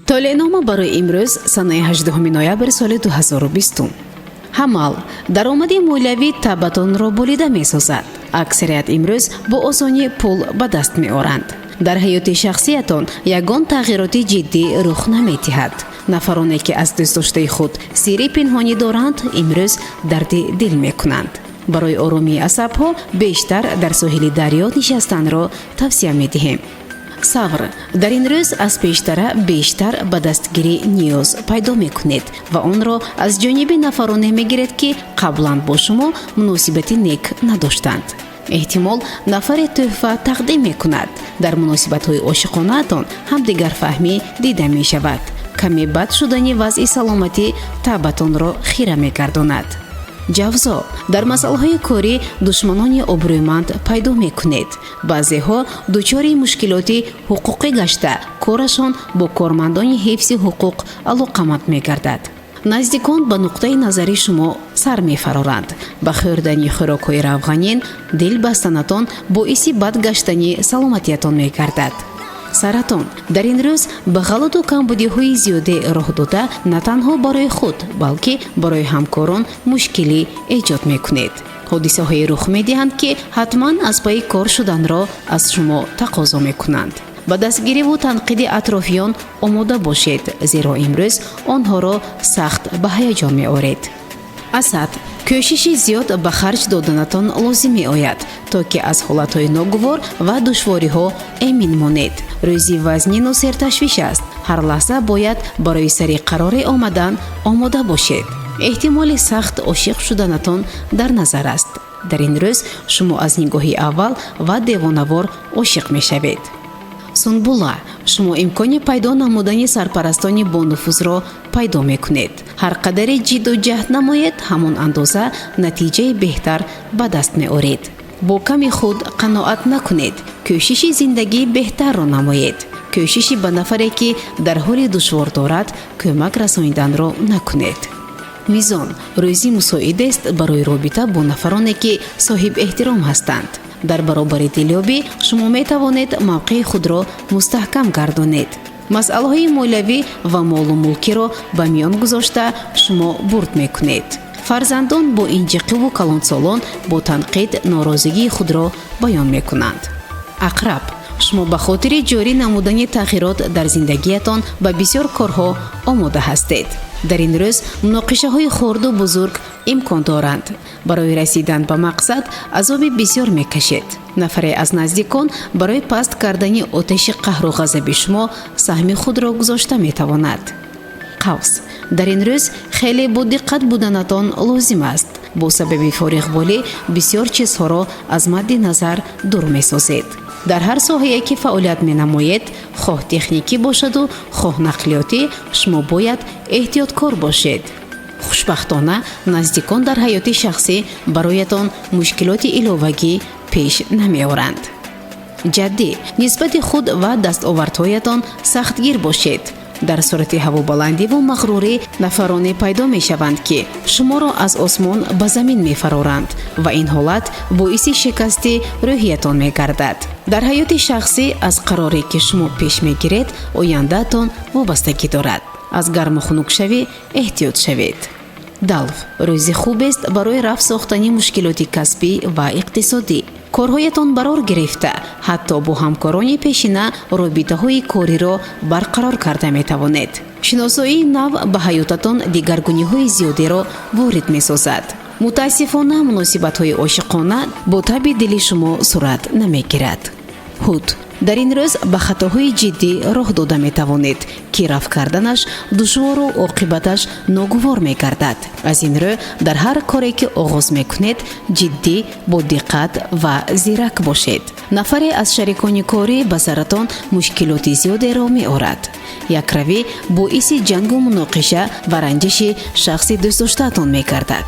Толеънома барои имрӯз, санаи 18 ноябр соли 2020. Ҳамал, даромади молиявӣ табъатонро болида месозад. Аксарият имрӯз бо осонӣ пул ба даст меоранд. Дар ҳаёти шахсиятон ягон тағйироти ҷиддӣ рух намедиҳад. Нафароне, ки аз дӯстдоштаи худ сирри пинҳонӣ доранд, имрӯз дарди дил мекунанд. Барои оромии асабҳо бештар дар соҳили дарё нишастанро тавсия медиҳем. Савр, дар ин рӯз аз пештара бештар ба дастгирӣ ниёз пайдо мекунед ва онро аз ҷониби нафароне мегиред, ки қаблан бо шумо муносибати нек надоштанд. Эҳтимол, нафаре тӯҳфа тақдим мекунад. Дар муносибатҳои ошиқонаатон ҳамдигарфаҳмӣ дида мешавад. Каме бад шудани вазъи саломатӣ табъатонро хира мегардонад. Ҷавзо, дар масъалаҳои корӣ душманони обрӯйманд пайдо мекунед. Баъзеҳо дучори мушкилоти ҳуқуқӣ гашта, корашон бо кормандони ҳифзи ҳуқуқ алоқаманд мегардад. Наздикон ба нуқтаи назари шумо сар мефароранд. Ба хӯрдани хӯрокҳои равғанин дил бастанатон боиси бад гаштани саломатиятон мегардад. Саратон, дар ин рӯз ба ғалату камбудиҳои зиёде роҳ дода, на танҳо барои худ, балки барои ҳамкорон мушкилӣ эҷод мекунед. Ҳодисаҳое рух медиҳанд, ки ҳатман аз пайи кор шуданро аз шумо тақозо мекунанд. Ба дастгириву танқиди атрофиён омода бошед, зеро имрӯз онҳоро сахт ба ҳаяҷон меоред. Асад, кӯшиши зиёд ба харҷ доданатон лозим меояд, то ки аз ҳолатҳои ногувор ва душвориҳо эмин монед. Рӯзи вазнину серташвиш аст. Ҳар лаҳза бояд барои сари қароре омадан омода бошед. Эҳтимоли сахт ошиқ шуданатон дар назар аст. Дар ин рӯз шумо аз нигоҳи аввал ва девонавор ошиқ мешавед. Сунбула, шумо имкони пайдо намудани сарпарастони бонуфузро пайдо мекунед. Ҳар қадаре ҷидду ҷаҳд намоед, ҳамон андоза натиҷаи беҳтар ба даст меоред. Бо ками худ қаноат накунед, кӯшиши зиндагии беҳтарро намоед. Кӯшиши ба нафаре, ки дар ҳоли душвор дорад, кӯмак расониданро накунед. Мизон, рӯзи мусоидест барои робита бо нафароне, ки соҳиб эҳтиром ҳастанд. Дар баробари дилёбӣ шумо метавонед мавқеи худро мустаҳкам гардонед. Масъалаҳои молиявӣ ва молу мулкиро ба миён гузошта, шумо бурд мекунед. Фарзандон бо инҷиқиву калонсолон бо танқид норозигии худро баён мекунанд. Ақраб, шумо ба хотири ҷорӣ намудани тағйирот дар зиндагиятон ба бисёр корҳо омода ҳастед. Дар ин рӯз муноқишаҳои хурду бузург имкон доранд. Барои расидан ба мақсад азоби бисёр мекашед. Нафаре аз наздикон барои паст кардани оташи қаҳру ғазаби шумо саҳми худро гузошта метавонад. Қавс, дар ин рӯз хеле бодиққат буданатон лозим аст. Бо сабаби фориғболӣ бисёр чизҳоро аз мадди назар дур месозед. Дар ҳар соҳае ки фаъолият менамоед, хоҳ техникӣ бошаду хоҳ нақлиётӣ, шумо бояд эҳтиёткор бошед. Хушбахтона, наздикон дар ҳаёти шахсӣ бароятон мушкилоти иловагӣ пеш намеоранд. Ҷаддӣ, нисбати худ ва дастовардҳоятон сахтгир бошед. Дар сурати ҳавобаландиву мағрурӣ нафароне пайдо мешаванд, ки шуморо аз осмон ба замин мефароранд ва ин ҳолат боиси шикасти рӯҳиятон мегардад. Дар ҳаёти шахсӣ аз қароре, ки шумо пеш мегиред, ояндаатон вобастагӣ дорад. Аз гарму хунукшавӣ эҳтиёт шавед. Далв, рӯзи хубест барои рафъ сохтани мушкилоти касбӣ ва иқтисодӣ. Корҳоятон барор гирифта, ҳатто бо ҳамкорони пешина робитаҳои кориро барқарор карда метавонед. Шиносоии нав ба ҳаётатон дигаргуниҳои зиёдеро ворид месозад. Мутаассифона, муносибатҳои ошиқона бо таби дили шумо сурат намегирад. Ҳут, дар ин рӯз ба хатоҳои ҷиддӣ роҳ дода метавонед, ки рафъ карданаш душвору оқибаташ ногувор мегардад. Аз ин рӯ, дар ҳар коре, ки оғоз мекунед, ҷиддӣ, бодиққат ва зирак бошед. Нафаре аз шарикони корӣ ба саратон мушкилоти зиёдеро меорад. Якравӣ боиси ҷангу муноқиша ва ранҷиши шахси дӯстдоштаатон мегардад.